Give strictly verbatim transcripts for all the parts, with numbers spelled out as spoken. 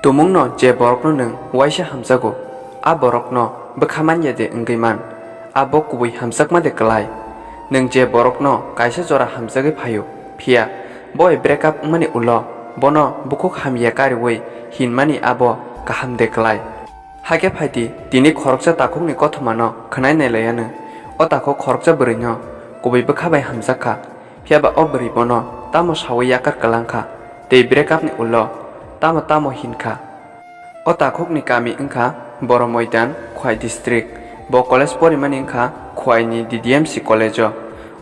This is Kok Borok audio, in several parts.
Tumungno je borokno nwng uaisa hamjago, a borokno bwkha man ya de wngwi man, abo kubui hamjakma de klai? Nwng je borokno kaisa jora hamjagwi phaio, phiya bo bai break up wngmani ulo bono bukhuk hamya kariui hinmani abo kaham de klai? Hakhe phaidi, tini khoroksa takhukni kothomano khwnai nai lai anw. O takhuk khoroksa bwrwino kubui bwkha bai hamjak kha, phiya ba o bwrwi bono tamo saui yakar kwlang kha tei break up ni ulo tamo tamo hin kha. O takhukni kami wngkha Boro Moidan, Khwai district. Bo college porimani wngkha Khwaini D D M C college-o.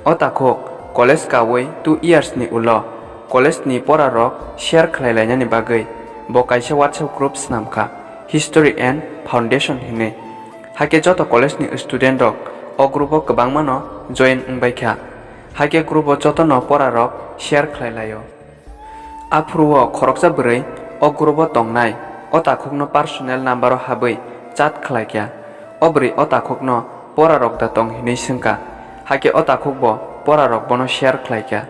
O takhuk college kaui two years ni ulo college ni porarok share khlai lainani bagwi bo kaisa WhatsApp group swnam kha, History and Foundation hinwi. Hakhe joto college ni student rok o group o kwbangma no join wngbai kha. Hakhe group o jotono porarok share khlai laio. Aphuru o khoroksa bwrwi o group o tongnai o takhukno personal number o habwi chat khlai kha. O bwrwi o takhukno porarok da tong hinwi swngkha, hakhe o takhuk bo porarok bono share khlai kha.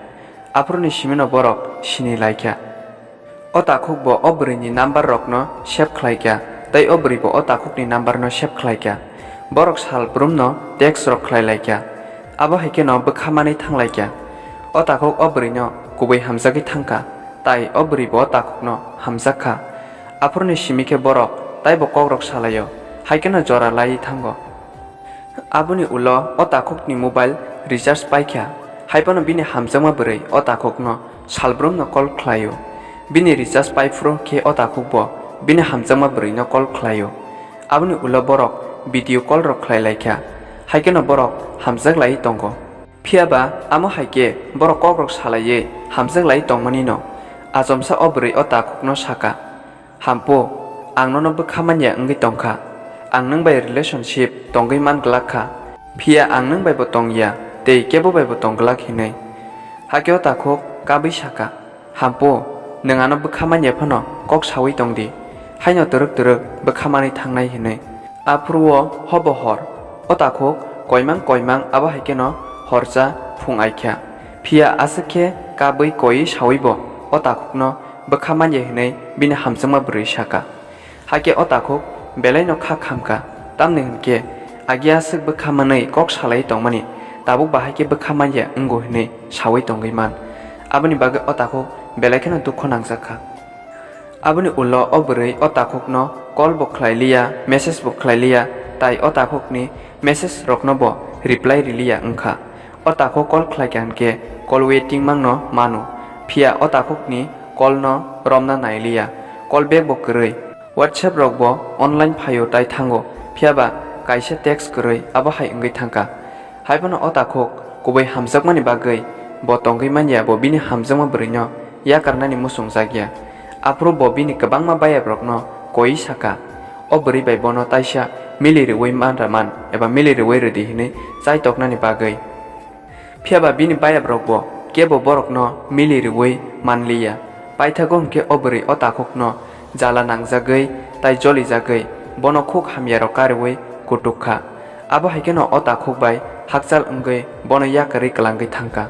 Aphuruni simino borok sini lai kha. O takhuk bo o bwrwini number rokno save khlai kha, tei o bwrwi bo o takhukni number no save khlai kha. Borok sal brumno text rok khlai lai kha. Abo hai kheno bwkha manwi thang lai kha. O takhuk o bwrwino kubui hamjagwi thang kha, tai o bwrwi bo o takhukno hamjak kha. Aphuruni simi khe borok taibo kokrok salaio, hai kheno jora laiwi thango. Aboni ulo o takhukni mobile recharge pai kha, hai phano bini hamjakma bwrwi o takhukno salbrumno call khlaio. Bini recharge pai phuru khe o takhuk bo bini hamjakma bwrwino call khlaio. Aboni ulo borok video call rok khlai lai kha, hai kheno borok hamjak laiwi tongo. Phiya ba amo hai khe borok kokrok salaiwi hamjak laiwi tongmani no achomsa o bwrwi o takhukno sa kha, "Hampu, ang nono bwkha man ya wngwi tong kha. Ang nwng bai relationship tongwi man glak kha, phiya ang nwng bai bo tong ya tei kebo bai bo tong glak," hinwi. Hakhe o takhuk kabwi sa kha, "Hampu, nwng ano bwkha man ya phano kok saui tong di, haino twrwk twrwk bwkha manwi thangnai," hinwi. Aphuru o hobo hor, o takhuk koimang koimang abo hai kheno horsa phung ai kha. Phiya aswk khe kabwi koiwi saui bo o takhukno bwkha man ya hinwi bini hamjakma bwrwi sa kha. Hakhe o takhuk belaino kha kham kha, tamni hwn khe agi aswk bwkha manwi kok salai tongmani tabuk bahai khe bwkha man ya wngo hinwi saui tongwi man. Aboni bagwi o takhuk belai kheno dukho nangjak kha. Aboni ulo o bwrwi o takhukno call bo khlai liya, message bo khlai liya, tai o takhukni message rokno bo reply riliya wngkha. O takhuk call khlai kha hinkhe call waiting mangno mano, phiya o takhukni call no romna nai liya, call back bo kwrwi. WhatsApp rok bo online phaio tai thango, phiya ba kaisa text kwrwi abo hai wngwi thangkha. Hai phano o takhuk kubui hamjakmani bagwi bo tongwi man ya, bo bini hamjakma bwrwino yakarnani muchungjak ya. Aphuru bo bini kwbangma bayabrokno koiwi sa kha, o bwrwi bai bono taisa mili rwui manra man eba mili rwui rwdi hinwi chai toknani bagwi. Phiya ba bini bayabrok bo kebo borokno mili rwui man li ya. Paithago hwnkhe o bwrwi o takhukno jala nangjagwi tai jolijagwi bono khuk hamyarok karwi kutuk kha. Abo hai kheno o takhuk bai hakchal wngwi bono yakarwi kwlangwi thang kha.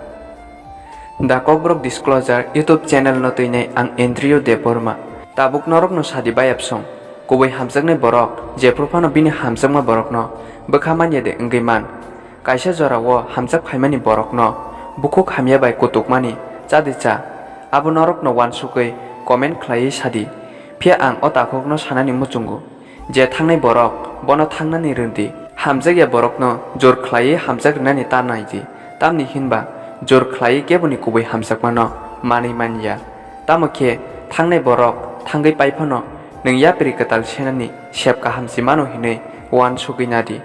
The Kokborok Disclosure YouTube channel no twinai ang Andrew Debbarma. Tabuk norokno sadi bayapsong, kubui hamjaknai borok jephru phano bini hamjakma borokno bwkha man ya de wngwi man. Kaisa jorao hamjak phaimani borokno bukhuk hamya bai kutukmani chadi cha, abo norokno uansukwi comment khlaiwi sadi. Phiya ang o takhukno sanani muchungo je thangnai borok bono thangnani rwdi. Hamjakya borokno jor khlaiwi hamjak rwnani ta naidi, tamni hinba jor khlaiwi keboni kubui hamjakmano manwi man ya. Tamo khe thangnai borok thangwi pai phano nwng yapri kwtal senani sep kaham si mano hinwi uansugwi nadi.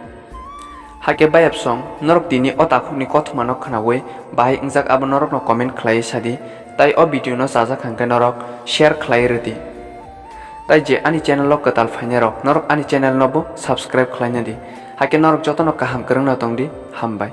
Hakhe bayapsong, norok tini o takhukni kothomano khwnaui bahai wngjak abo norokno comment khlaiwi sadi, tai o video no chajak hwnkhe norok share khlaiwi rwdi. Tai je ani channel o kwtal phainairok, norok ani channel no bo subscribe khlaina di. Hakhe norok jotono kaham kwrwngno tongdi, hambai.